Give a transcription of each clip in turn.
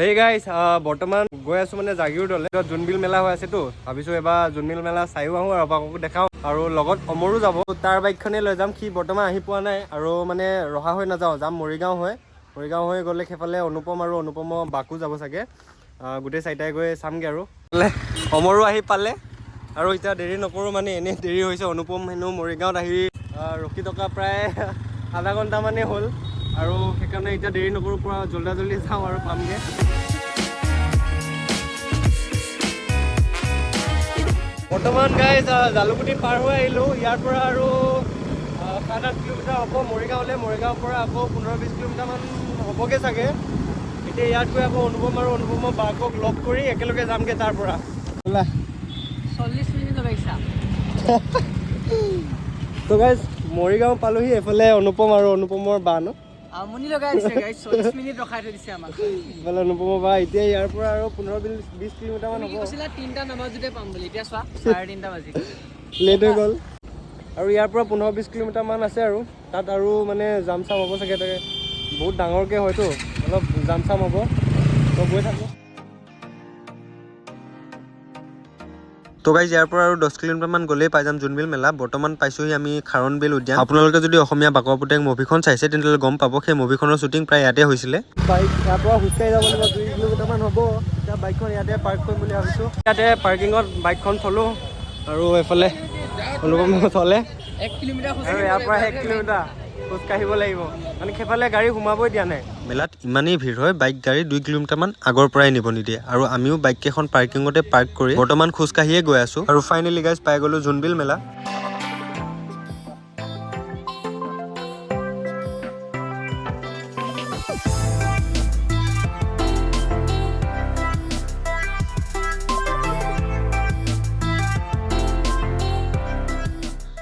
হেই গাইছ, বৰ্তমান গৈ আছোঁ মানে জাগিৰোডলৈ। জোনবিল মেলা হৈ আছেতো, ভাবিছোঁ এবাৰ জোনবিল মেলা চায়ো আহোঁ আৰু আপোনালোককো দেখাওঁ। আৰু লগত অমৰো যাব, তাৰ বাইকখনেই লৈ যাম। সি বৰ্তমান আহি পোৱা নাই। আৰু মানে ৰহা হৈ নাযাওঁ, যাম মৰিগাঁও হৈ। মৰিগাঁও হৈ গ'লে সেইফালে অনুপম আৰু অনুপমৰ বাকো যাব চাগে। গোটেই চাৰিটাই গৈ চামগৈ। আৰু অমৰো আহি পালে। আৰু এতিয়া দেৰি নকৰোঁ, মানে এনেই দেৰি হৈছে। অনুপম হেনো মৰিগাঁৱত আহি ৰখি থকা প্ৰায় আধা ঘণ্টামানেই হ'ল। আৰু সেইকাৰণে এতিয়া দেৰি নকৰোঁ, পূৰা জল্দা জল্দি যাওঁ আৰু পামগৈ। বৰ্তমান গাইজ জালুকুটি পাৰ হৈ আহিলোঁ। ইয়াৰ পৰা আৰু 7-8 কিলোমিটাৰ হ'ব মৰিগাঁৱলৈ। মৰিগাঁৱৰ পৰা আকৌ 15-20 কিলোমিটাৰমান হ'বগৈ চাগে। এতিয়া ইয়াত গৈ আকৌ অনুপম আৰু অনুপমৰ বাকক লগ কৰি একেলগে যামগৈ তাৰ পৰা। 40 মিনিট লগাইছা। তো গাইজ, মৰিগাঁও পালোহি। এইফালে অনুপম আৰু অনুপমৰ বা ন। আমনি লগাই দিছে গাইজ, 40 মিনিট ৰখাই থৈ দিছে আমাক। এইফালে অনুপমৰ বা। এতিয়া ইয়াৰ পৰা আৰু 15-20 কিলোমিটাৰমান তুমি কি হ'ব। কৈছিলা, 3টা নাবাজোতে পাম বুলি? এতিয়া চোৱা, 3:30 বাজি গ'ল। লেট হৈ গ'ল। আৰু ইয়াৰ পৰা 15-20 কিলোমিটাৰমান আছে। আৰু তাত আৰু মানে জাম চাম হ'ব চাগে। তাকে বহুত ডাঙৰকৈ হয়তো, অলপ জাম চাম হ'ব। তো গৈ থাকোঁ। তো গাইজ, ইয়াৰ পৰা আৰু 10 কিলোমিটাৰমান গ'লেই পাই যাম জোনবিল মেলা। বৰ্তমান পাইছোহি আমি খাৰণবিল উদ্যান। আপোনালোকে যদি অসমীয়া বাকৰ পুতেক মুভিখন চাইছে, তেনেহ'লে গম পাব, সেই মুভিখনৰ শ্বুটিং প্ৰায় ইয়াতে হৈছিলে। বাইক ইয়াৰ পৰা খোজকাঢ়ি যাব লাগিব, 2 কিলোমিটাৰমান হ'ব। এতিয়া বাইকখন ইয়াতে পাৰ্ক কৰিম বুলি ভাবিছোঁ। ইয়াতে পাৰ্কিঙত বাইকখন থ'লোঁ আৰু এইফালে অনুপম থ'লে। 1 কিলোমিটাৰ খোজ। আৰু ইয়াৰ পৰা 1 কিলোমিটাৰ খোজকাঢ়িব লাগিব, মানে সেইফালে গাড়ী সোমাবই দিয়া নাই। মেলাত ইমানেই ভিৰ হয়, বাইক গাড়ী 2 কিলোমিটাৰমান আগৰ পৰাই নিব নিদিয়ে। আৰু আমিও বাইককেইখন পাৰ্কিঙতে পাৰ্ক কৰি বৰ্তমান খোজকাঢ়িয়ে গৈ আছোঁ। আৰু ফাইনেলি গাইজ, পাই গ'লোঁ জোনবিল মেলা।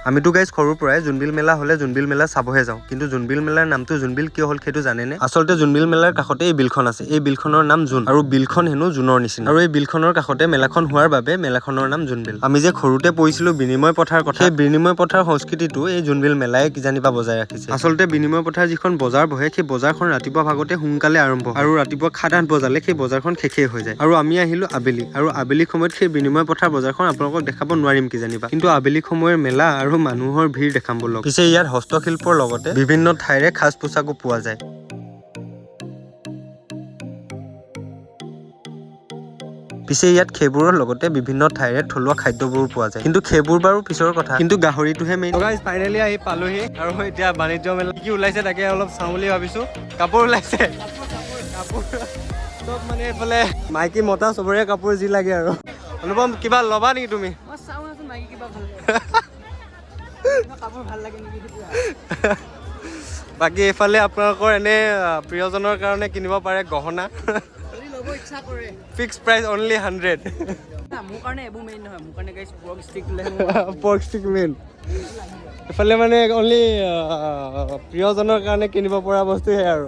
আমিতো গাইজ সৰুৰ পৰাই জোনবিল মেলা হ'লে জোনবিল মেলা চাবহে যাওঁ। কিন্তু জোনবিল মেলাৰ নামটো জোনবিল কিয় হ'ল, সেইটো জানেনে? আচলতে জোনবিল মেলাৰ কাষতে এই বিলখন আছে। এই বিলখনৰ নাম জোন আৰু বিলখন হেনো জোনৰ নিচিনা। আৰু এই বিলখনৰ কাষতে মেলাখন হোৱাৰ বাবে মেলাখনৰ নাম জোনবিল। আমি যে সৰুতে পঢ়িছিলো বিনিময় প্ৰথাৰ কথা, সেই বিনিময় প্ৰথাৰ সংস্কৃতিটো এই জোনবিল মেলাই কিজানিবা বজাই ৰাখিছে। আচলতে বিনিময় প্ৰথাৰ যিখন বজাৰ বহে, সেই বজাৰখন ৰাতিপুৱা ভাগতে সোনকালে আৰম্ভ হয় আৰু ৰাতিপুৱা 7-8 বজালে সেই বজাৰখন শেষেই হৈ যায়। আৰু আমি আহিলো আবেলি। আৰু আবেলি সময়ত সেই বিনিময় প্ৰথাৰ বজাৰখন আপোনালোকক দেখাব নোৱাৰিম কিজানিবা, কিন্তু আবেলি সময়ৰ মেলা আৰু মানুহৰ ভিৰ দেখাম বলক। পিছে ইয়াত হস্তশিল্পৰ লগতে বিভিন্ন ঠাইৰে সাজ পোছাকো পোৱা যায়। পিছে ইয়াত সেইবোৰৰ লগতে বিভিন্ন ঠাইৰে থলুৱা খাদ্যবোৰো পোৱা যায়। কিন্তু সেইবোৰ বাৰু পিছৰ কথা, কিন্তু গাহৰিটোহে মেইন। গাইজ, ফাইনেলি আহি পালোহি। আৰু এতিয়া বাণিজ্য মেলা কি কি ওলাইছে, তাকে অলপ চাওঁ বুলি ভাবিছোঁ। কাপোৰ ওলাইছে, কাপোৰ চব, মানে এইফালে মাইকী মতা চবৰে কাপোৰ যি লাগে। আৰু অনুপম, কিবা ল'বা নেকি তুমি? মই চাওঁ আছো, মাইকী কিবা ভাল কাপোৰ ভাল লাগে নেকি সেইটো। বাকী এইফালে আপোনালোকৰ এনে প্ৰিয়জনৰ কাৰণে কিনিব পাৰে গহনা। যদি ল'ব ইচ্ছা কৰে। Fix price only 100। না, মোৰ কাৰণে এইবোৰ মেইন নহয়। মোৰ কাৰণে গাইজ পৰ্ক ষ্টিক ল'লে। Pork stick main. এইফালে মানে অনলি প্ৰিয়জনৰ কাৰণে কিনিব পৰা বস্তুহে। আৰু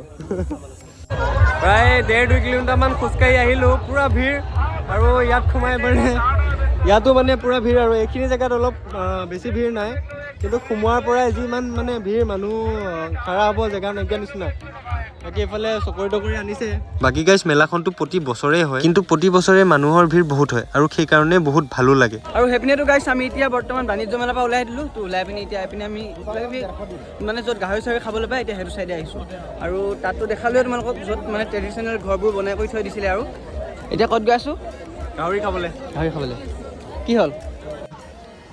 প্ৰায় 1.5-2 কিলোমিটাৰমান খোজকাঢ়ি আহিলোঁ, পূৰা ভিৰ। আৰু ইয়াত সোমাই মানে ইয়াতো মানে পূৰা ভিৰ। আৰু এইখিনি জেগাত অলপ বেছি ভিৰ নাই, কিন্তু সোমোৱাৰ পৰাই যিমান মানে ভিৰ, মানুহ খাৰা হ'ব জেগা নাইকিয়া নিচিনা। বাকী এইফালে চকৰি তকৰি আনিছে। বাকী গাইজ, মেলাখনতো প্ৰতি বছৰেই হয়, কিন্তু প্ৰতি বছৰে মানুহৰ ভিৰ বহুত হয় আৰু সেইকাৰণে বহুত ভালো লাগে। আৰু সেইপিনেতো গাইছ, আমি এতিয়া বৰ্তমান বাণিজ্য মেলাৰ পৰা ওলাই দিলোঁ। তো ওলাই পিনি এতিয়া এইপিনে আমি কিবা কিবি মানে য'ত গাহৰি চাহৰি খাবলৈ পায়, এতিয়া সেইটো চাইডে আহিছোঁ। আৰু তাততো দেখালোৱে তোমালোকক, য'ত মানে ট্ৰেডিশ্যনেল ঘৰবোৰ বনাই কৰি থৈ দিছিলে। আৰু এতিয়া ক'ত গৈ আছোঁ? গাহৰি খাবলৈ। গাহৰি খাবলৈ। কি হ'ল,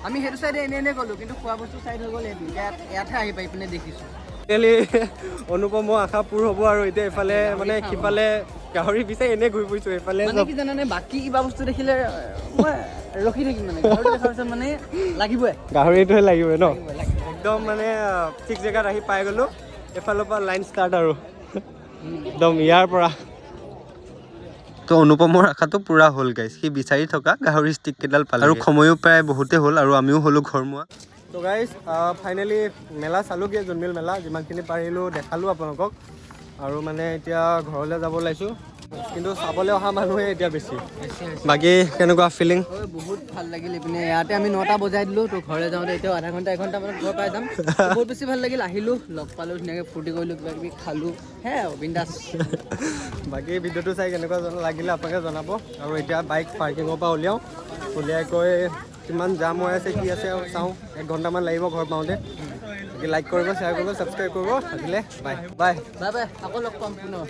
আমি সেইটো চাইডে এনেই এনেই গ'লোঁ, কিন্তু খোৱা বস্তু চাইড হৈ গ'ল সেইটো। এতিয়া ইয়াতহে আহি পাই পিনে দেখিছোঁ। আজিকালি অনুপমৰ আশা পূৰ হ'ব। আৰু এতিয়া এইফালে মানে সিফালে গাহৰি বিচাৰি এনেই ঘূৰি ফুৰিছোঁ এইফালে। মানে কি জানানে, বাকী কিবা বস্তু দেখিলে মই ৰখি থাকিম, মানে গাহৰি দেখাৰ পিছত মানে লাগিবই। গাহৰিটোহে লাগিব ন একদম। মানে ঠিক জেগাত আহি পাই গ'লোঁ। এইফালৰ পৰা লাইন ষ্টাৰ্ট আৰু একদম ইয়াৰ পৰা। তো অনুপমৰ আশাটো পূৰা হ'ল গাইজ, সি বিচাৰি থকা গাহৰি ষ্টিক কেইডাল পালে। আৰু সময়ো প্ৰায় বহুতে হ'ল আৰু আমিও হ'লো ঘৰমুৱা। তো গাইজ, ফাইনেলি মেলা চালোগৈ, জোনবিল মেলা যিমানখিনি পাৰিলোঁ দেখালোঁ আপোনালোকক। আৰু মানে এতিয়া ঘৰলৈ যাব ওলাইছোঁ। কিন্তু চাবলৈ অহা মানুহে এতিয়া বেছি। বাকী কেনেকুৱা ফিলিং? ঐ, বহুত ভাল লাগিল। এইপিনে ইয়াতে আমি 9টা বজাই দিলোঁ, তো ঘৰলৈ যাওঁতে এতিয়াও আধা ঘণ্টা এঘণ্টা মানত ঘৰ পাই যাম। বহুত বেছি ভাল লাগিল, আহিলোঁ, লগ পালোঁ, ধুনীয়াকৈ ফূৰ্তি কৰিলোঁ, কিবা কিবি খালোঁ, সেয়াই আৰু বিন্দাছ। বাকী ভিডিঅ'টো চাই কেনেকুৱা লাগিলে আপোনালোকে জনাব। আৰু এতিয়া বাইক পাৰ্কিঙৰ পৰা উলিয়াওঁ, উলিয়াই গৈ কিমান জাম হৈ আছে কি আছে আৰু চাওঁ, এক ঘণ্টামান লাগিব ঘৰ পাওঁতে। বাকী লাইক কৰিব, শ্বেয়াৰ কৰিব, ছাবস্ক্ৰাইব কৰিব। থাকিলে বাই বাই। বাই বাই, আকৌ লগ পাম পুনৰ।